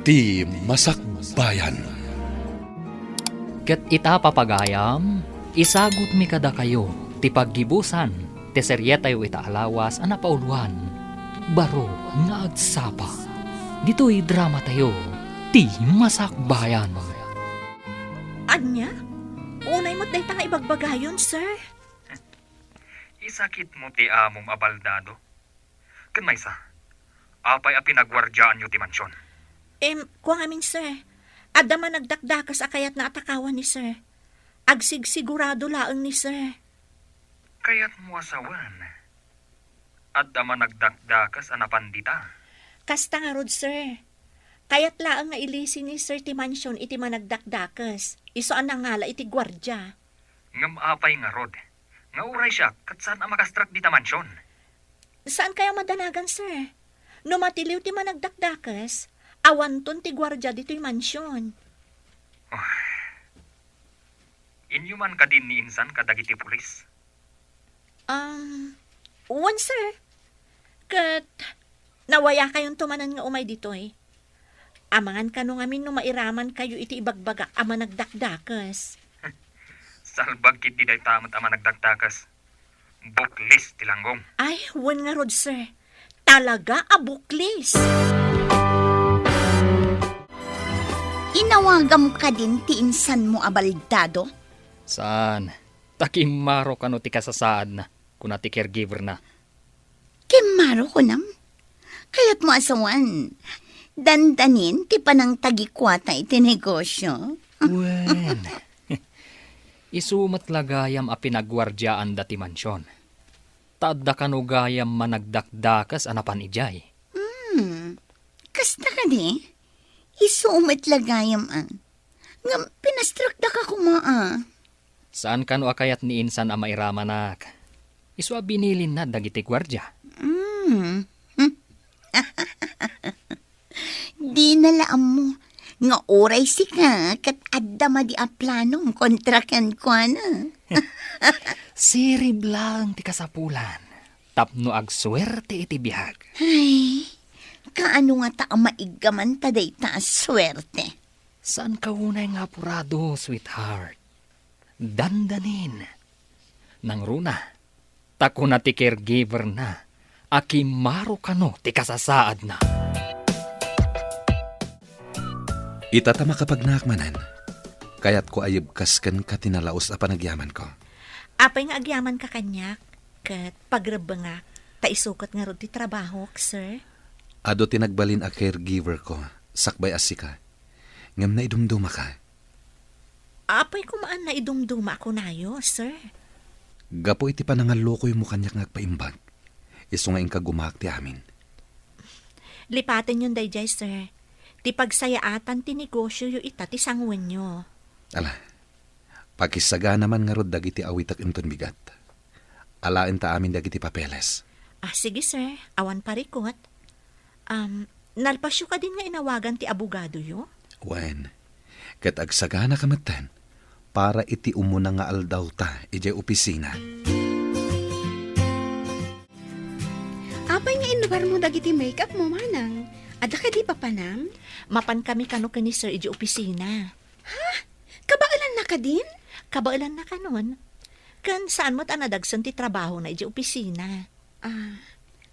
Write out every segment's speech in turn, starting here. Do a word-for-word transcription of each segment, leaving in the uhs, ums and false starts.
Ti Masakbayan. Ket ita, papagayam, isagutmi kadakayo ti paggibusan ti serietayo ita a lawas a napauloan, Baro nga Agsapa. Ditoy dramatayo, Ti Masakbayan. Ania? Unay met dayta nga ibagbagayon, sir? Isakitmo ti amom a baldado. Ken maysa, apay a pinagwardiaanyo ti mansion? Em, kua ngamin, sir. Adda managdakdakes a kayatna a takawan ni sir. Agsigsigurado laeng ni sir. Kayatmo a sawen, adda managdakdakes a napan dita? Kasta ngarud, sir. Kayat laeng nga ilisi ni sir ti mansion iti managdakdakes. Isu a nangala iti guardia. Ngem apay ngarud nga uray siak ket saan a makastrak dita mansion? Saan kayo madanagan, sir? No matiliw ti managdakdakes, awanton ti guardia ditoy mansion. Ah. Inyo man kadin ni insan kadagiti pulis? Um, wen, sir. Ket nawayakayonto manen nga umay ditoy. Amangan kano ngamin no mairaman kayo iti ibagbagak a managdakdakes. Salbag ketdi dayta met a managdakdakes. Buklis ti langgong. Ay, wen ngarud, sir. Talaga a buklis. Inawagam kadin ti insanmo a baldado? Saan. Ta kimmaro kano ti kasasaadna, kuna ti caregiver-na. Kimmaro kunam? Kayatmo a sawen, dandanin ti panangtagikuata iti negosio? Wen, isu met la gayam a pinagwardiaanda ti mansion. Ta adda kano gayam managdakdakes a napan idiay. Hmm, kasta kadi? Isu met la gayam a. Ngem pinastrakda ka koma a. Saan kano a kayat ni insan a mairamanak? Isu a binilinna dagiti guardia. Hmm. Dina la ammo nga uray sika ket adda madi a planom kontra kenkuana. Sirib laeng ti kasapulan tapno agsuerte iti biag. Ay, kaano ngata a maiggaman ta dayta a suerte? Saanka unay nga apurado, sweetheart. Dandanin. Nangruna, ta kuna ti caregiver-na a kimmaro kano ti kasasaadna. Ita ta makapagnaak manen, kayatko a yebkas kenka ti nalaus a panagyamanko. Apay nga agyamanka kaniak, ket pagrebbengak, ta isu ket ngarud ti trabahok, sir? Adu ti nagbalin a caregiver-ko, sakbay a sika. Ngem naidumdumaka. Apay koma a naidumduma a kunayo, sir? Gapu iti panangallukoymo kaniak nga agpaimbag, isu nga inka gumaak ti amin. Lipatenyon daydiay, sir. Ti pagsayaatan ti negosioyo ita ti sanguenyo. Ala, pakisagana man ngarud dagiti awitek inton bigat. Alaenta amin dagiti papeles. Ah, sige, sir. Awan parikut. Um, nalpasyo kadin nga inawagan ti abogadoyo? Wen, ket agsaganaka metten para iti umuna nga aldawta idiay opisina. Apay nga inlugarmo dagiti make-up mo, manang? Adda kadi papanam? Mapankami kano ken ni sir idiay opisina. Ha? Kabaelanna kadin? Kabaelanna kanon. Ken saan met a nadagsen ti trabahona idiay opisina. Ah,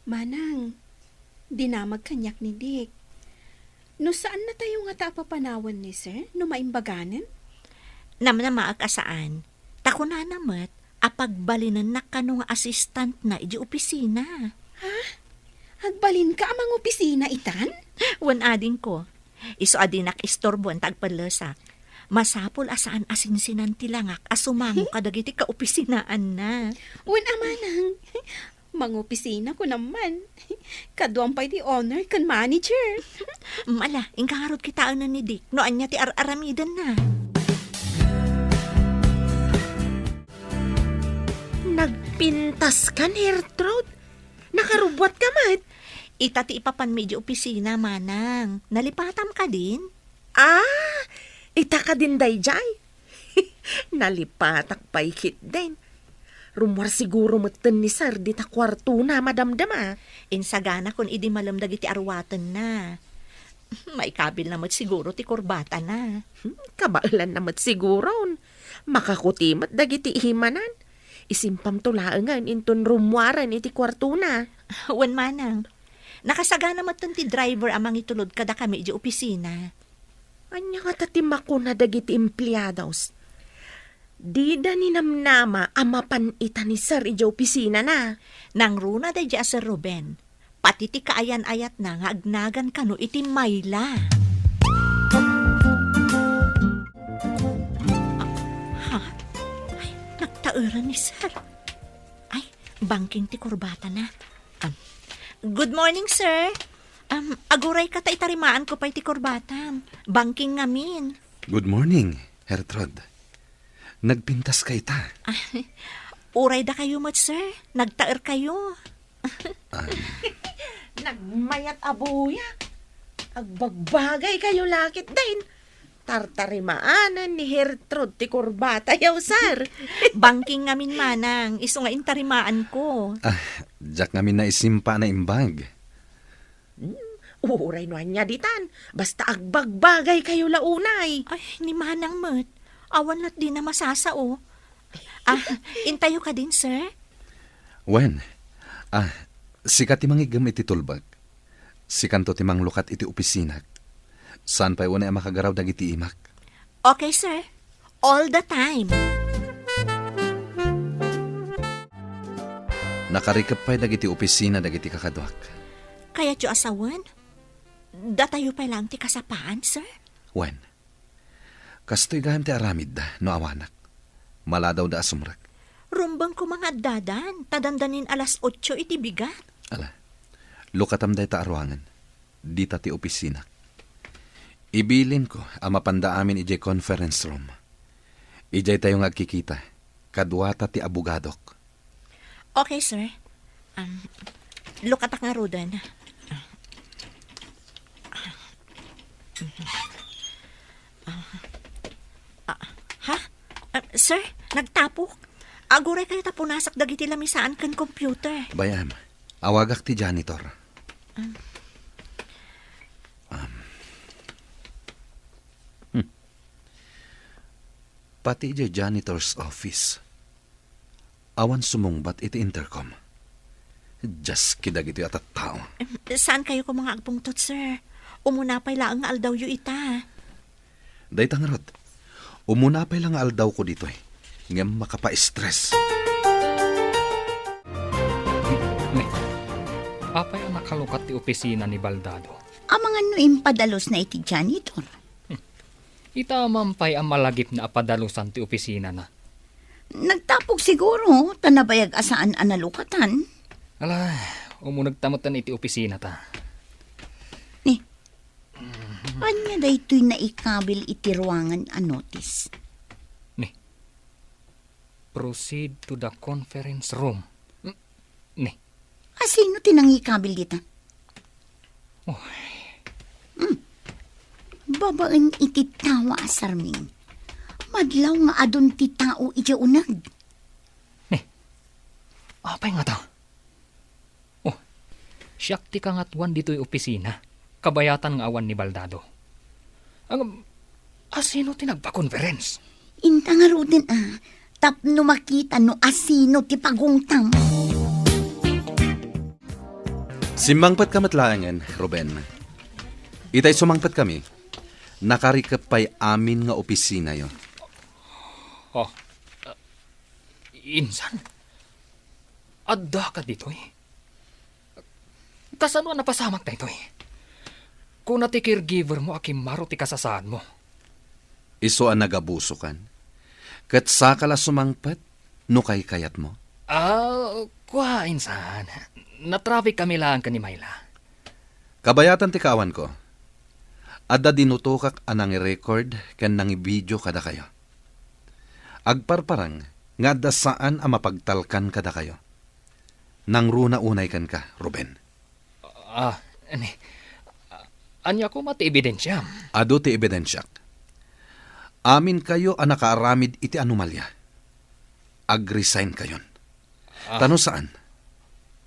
manang, dinamag kaniak ni Dick. No saannatayo ngata a papanawen ni sir, no maimbaganen? Namnamaek a saan. Ta kunana met a pagbalinennak kano nga assistantna idiay opisina. Ha? Agbalinka a mangopisina itan? Wen, adingko. Isu a dinak isturboen ta agpellesak. Masapul a saan a sinsinan ti langak a sumango kadagiti kaopisinaanna. Wen a, manang, mangopisina kunam man. Kaduam pay ti owner ken manager. Ala, inka ngarud kitaenen ni Dick no ania ti ar-aramidenna. Nagpintas kan, Gertrude? Nakarubbuat ka met? Ita ti ipapanmi idiay opisina, manang. Nalipatam kadin? Ah, ita kadin daydiay? Nalipatak pay ketdin. Rummuar siguro metten ni sir dita kuartona, madamdama. Insaganakon idi malem dagiti aruatenna. Maikabilna met siguro ti kurbatana. Hmm, kabaelanna met siguron. Makakuti met dagiti imanan. Isimpamto laengen inton rummuaren iti kuartona. Wen manang, nakasagana metten ti driver a mangitulod kadakami idiay opisina. Ania ngata ti makuna dagiti empleados? Dida ninamnama a mapan ita ni Sir idiay opisinana. Nangruna daydiay a Sir Ruben. Pati ti kaayan-ayatna nga agnagan kano iti mayla. Ah, ha? Ay, nagtaeran ni Sir. Ay, bangking ti kurbatana. Um, good morning, sir. Um, aguray ka ta itarimaanko pay ti kurbatam. Bangking ngamin. Good morning, Gertrude. Nagpintas ka ita. Ah, uray dakayo met, sir. Nagtaer kayo. Ah. Nagmayat a buyak. Agbagbagay kayo lakit din. Tartarimaanan ni Gertrude ti kurbata, yaw, sir. Bangking ngamin manang, isu nga intarimaanko. Ah, diak ngamin naisimpa a naimbag. Hmm, uray no ania ditan, basta agbagbagay kayo la unay. Ay, ni manang met. Awan lat dina masasao. Ah, intayo kadin, sir? Wen, ah, sika ti mangiggem iti tulbek. Sikanto ti manglukat iti opisinak. Saan pay unay a makagaraw dagiti imak. Okay, sir. All the time. Nakarikep pay dagiti opisina dagiti kakaduak. Kayatyo a sawen? Datayo pay laeng ti kasapaan, sir? Wen, kastoy gayam ti aramidda no awanak. Maladawda a sumrek. Rumbeng koma nga addadan, ta dandanin alas otso iti bigat. Ala, lukatam dayta a ruangan. Dita ti opisinak. Ibilinko a mapanda amin idiay conference room. Idiay tayo nga agkikita. Kaduata ti abogadok. Okay, sir. Um, lukatak ngaruden. Ah, ah, ha? Ah, sir, nagtapok. Aguray kayo ta punasak dagiti lamisaan ken computer. Bay-am, awagak ti janitor. Ah. Um. Hmm. Pati idiay janitor's office. Awan sumungbat iti intercom. Dios, kadagitoy a tattao. Em, saan kayo koma nga agpungtot, sir? Umuna pay laeng nga aldawyo ita. Dayta ngarud, umuna pay la nga aldawko ditoy. Ngem makapa-stress. Ne, apay a nakalukat ti opisina ni Baldado? Amangan no impadalusna iti janitor. Ita man pay a malagipna a padalusan ti opisinana. Nagtapok siguro, ta nabayag a saan a nalukatan. Ala, umunegta metten iti opisinata. Ni, ania daytoy naikabil iti ruangan a notice? Ni, proceed to the conference room. Ni. Asino ti nangikabil dita? Oy. Hmm. Babaen iti tawa a sarming. Madlaw nga adun ti tao idiay uneg. Ni, apay ngata? Oh, siak ti kangatoan ditoy opisina. Kabayatan nga awan ni Baldado. Ang, asino ti nagpa-conference? Inta ngaruden a, tapno makita no asino ti pagungtam. Simmangpetka met laengen, Ruben. Itay sumangpetkami, nakarikep pay amin nga opisinayo. Oh, uh, insan? Adda ka ditoy? Kasano a napasamak daytoy? Kuna ti caregiver mo a kimmaro ti kasasaadmo. Isu a nagabusokan, ket saka la sumangpet no kaykayatmo. Ah, kua, insan. Natraffic kami laeng ken ni Myla. Kabayatan ti kaawanko. Adda dinutokak a nangirecord ken nangibidio kadakayo. Agparparang nga adda saan a mapagtalkan kadakayo. Nangruna unay kenka, Ruben. Ah, ni, ania koma ti ebidensiam? Adu ti ebidensiak. Aminkayo a nakaaramid iti anomalia. Ag-resign kayon. Ah. Ta no saan,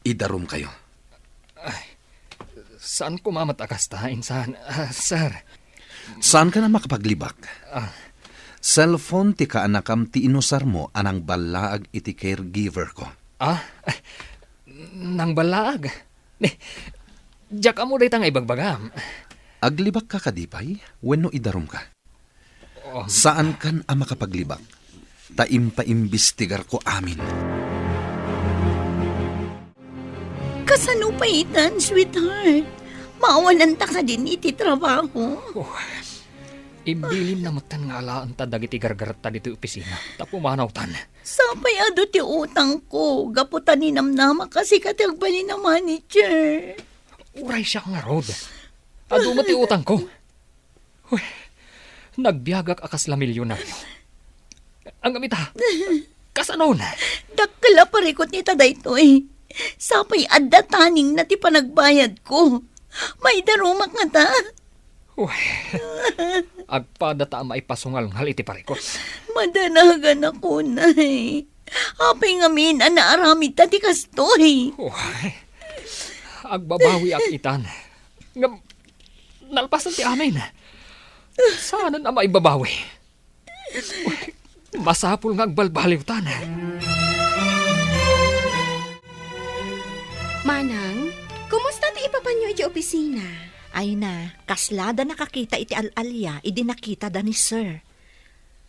idarumkayo. Ay, Saan koma met a kasta, insan, ah, sir. Saankan a makapaglibak. Ah. Cellphone ti kaanakam ti inusarmo a nangballaag iti caregiver ko. Ah? Nangballaag? Ni, diak ammo dayta nga ibagbagam. Aglibakka kadi pay wenno idarumka? Oh. Saankan a makapaglibak, ta impaimbestigarko amin. Kasano pay itan, sweetheart? Maawananta kadin iti trabaho? Oh, ibilin na metten nga alaenta dagiti gargaretta ditoy opisina, ta pumanawtan. Sapay adu ti utangko, gapu ta ninamnamak a sika ti agbalin a manager. Uray siak ngarud. Adu met ti utangko. Uy, nagbiagak a kasla milyonaryo. Ngem ita, kasanon? Dakkel a parikut ita daytoy. Sapay adda taningna ti panagbayadko. Maidarumak ngata? Uy, agpadata a maipasungalngal iti parikut. Madanagan ako, nay. Apay ngamin a naaramidta ti kastoy? Uy, agbabawiak itan. Ngem, nalpasen ti amin. Saanen a maibabawi. Masapul nga agbalbaliwtan. Manang, kumusta ti ipapanyo iti opisina? Ay na, kasla da nakakita iti al-alia idi nakitada ni Sir.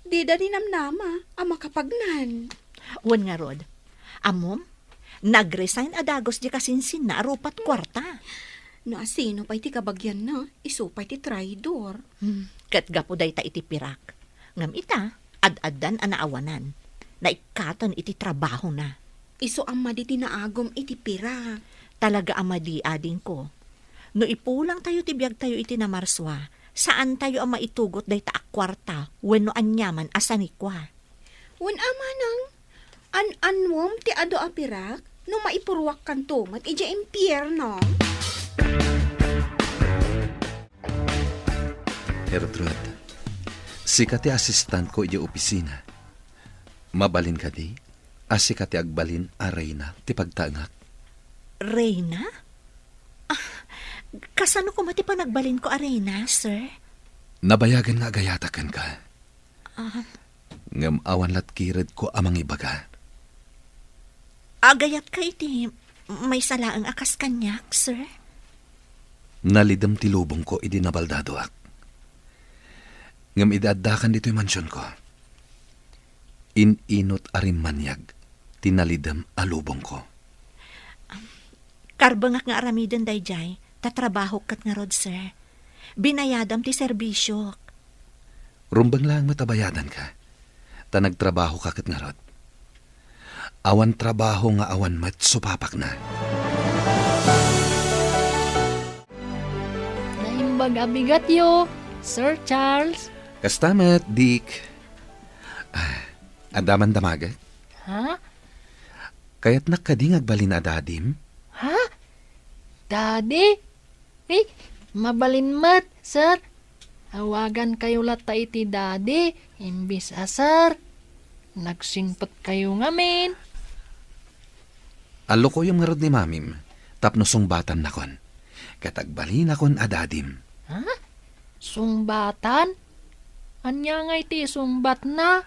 Dida ninamnama a makapagnan. Wen ngarud, ammom, nag-resign a dagus di kasinsinna a rupat kuarta. No asino pay ti kabagianna, isu pay ti traidor. Hmm, ket gapu dayta iti pirak. Ngem ita, ad-addan a naawanan. Naikkaten iti trabahona. Isu a madi ti naagum iti pirak. Talaga a madi, adingko. No ipulangtayo ti biagtayo iti Namarsua, saantayo a maitugot dayta a kuarta wenno aniaman a sanikua. Wen a manang, an-annuem ti adu a pirak no maipuruakkanto met idiay impierno. Gertrude, sika ti asistentko idiay opisina. Mabalin kadi a sika ti agbalin a reyna ti pagtaengak? Reyna? Ah, kasano koma ti panagbalinko a reyna, sir? Nabayagen nga agayatak kenka. Ah. Ngem awan lat kiredko a mangibaga. Agayatka iti maysa laeng a kas kaniak, sir? Nalidem ti lubongko idi nabaldadoak. Ngem idi addakan ditoy mansionko, in-inut a rimmaniag ti nalidem a lubongko. Karbengak nga aramiden daydiay, ta trabahok ket ngarud, sir. Binayadam ti serbisiok. Rumbeng laeng met a bayadanka, ta nagtrabahoka ket ngarud. Awan trabaho nga awan met supapakna. Naimbag a bigatyo, Sir Charles. Kasta met, Dick. Ah, adda man damagek? Ha? Kayatnak kadi nga agbalin a dadim? Ha? Daddy? Eh, mabalin met, sir. Awagankayo latta iti daddy, imbis a sir. Nagsingpetkayo ngamin. Allukoyem ngarud ni mamim, tapno sungbatannakon. Ket agbalinakon a dadim. Ha? Sungbatan? Ania ngay ti isungbatna?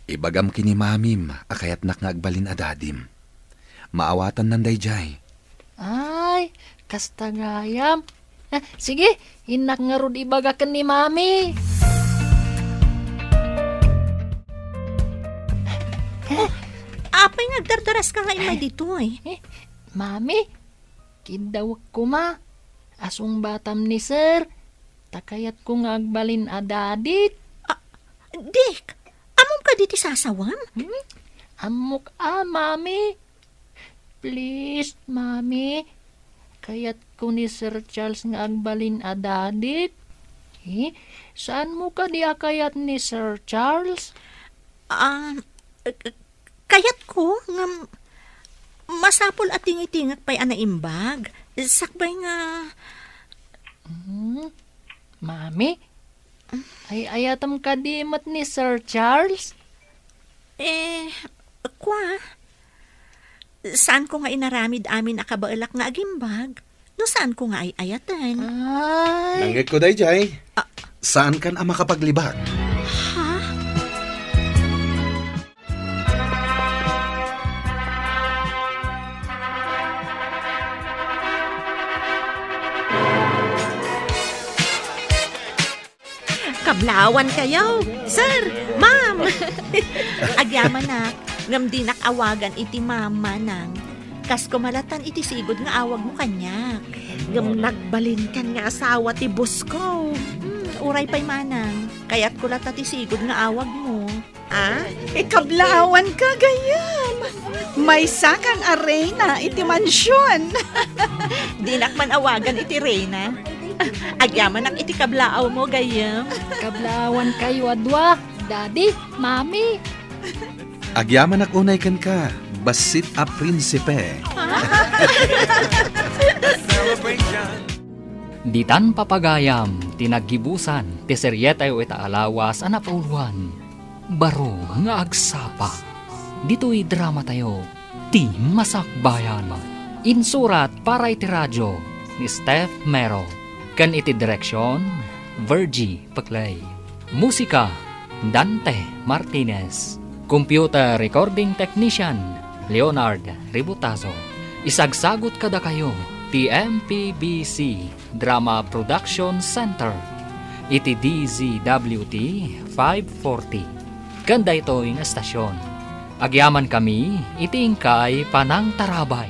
Ibagam ken ni mamim a kayatnak nga agbalin a dadim. Maawatannan daydiay. Ay, kasta gayam. Ah, sige, innak ngarud ibaga ken ni mami. Oh, apay nga agdardaraska nga immay ditoy? Eh, mami, kiddawek koma. Asungbatam ni sir. Ta kayatko nga agbalin a dadik. Ah, Dick, ammom kadi ti sasawam? Hmm? Ammok a, Mami. Please, Mami. Kayatko ni Sir Charles nga agbalin a dadik. Eh, saanmo kadi a kayat ni Sir Charles? Ah, eh, eh, kayatko nga masapul a tingitingek pay a naimbag. Sakbay nga Hmm? Mami? Ay-ayatem kadi met ni Sir Charles? Eh, kua, saanko nga inaramid amin a kabaelak nga agimbag. No saanko nga ay-ayaten. Ay. Nangngegko daydiay. Ah. Saankan a makapaglibak. Ha? Kablawan kayo, sir, ma'am. Agyamanak, ngem dinak awagan iti ma'am, manang. Kas kumalatan iti sigud nga awagmo kaniak. Ngem nagbalinkan nga asawa ti boss ko. Hmm, uray pay manang, kayatko latta ti sigud nga awagmo. Ah? Ikablaawan ka, gayyem. Maysakan a reyna iti mansion. Dinak man awagan iti reyna. Agyamanak iti kablaawmo, gayyem. Kablaawan kayo a dua, Daddy, Mami. Agyamanak unay kenka, bassit a prinsipe. Ditan papagayam ti naggibusan ti serietayo ita a lawas a napauluan, Baro nga Agsapa. Ditoy dramatayo, Ti Masakbayan. Insurat para iti radio ni Steph Mero, ken iti direksion, Virgie Peclay. Musika, Dante Martinez. Computer recording technician, Leonard Ributazo. Isagsagut kadakayo ti M P B C Drama Production Center iti D Z W T five forty. Ken daytoy nga estasion, agyamankami iti inkay panangtarabay.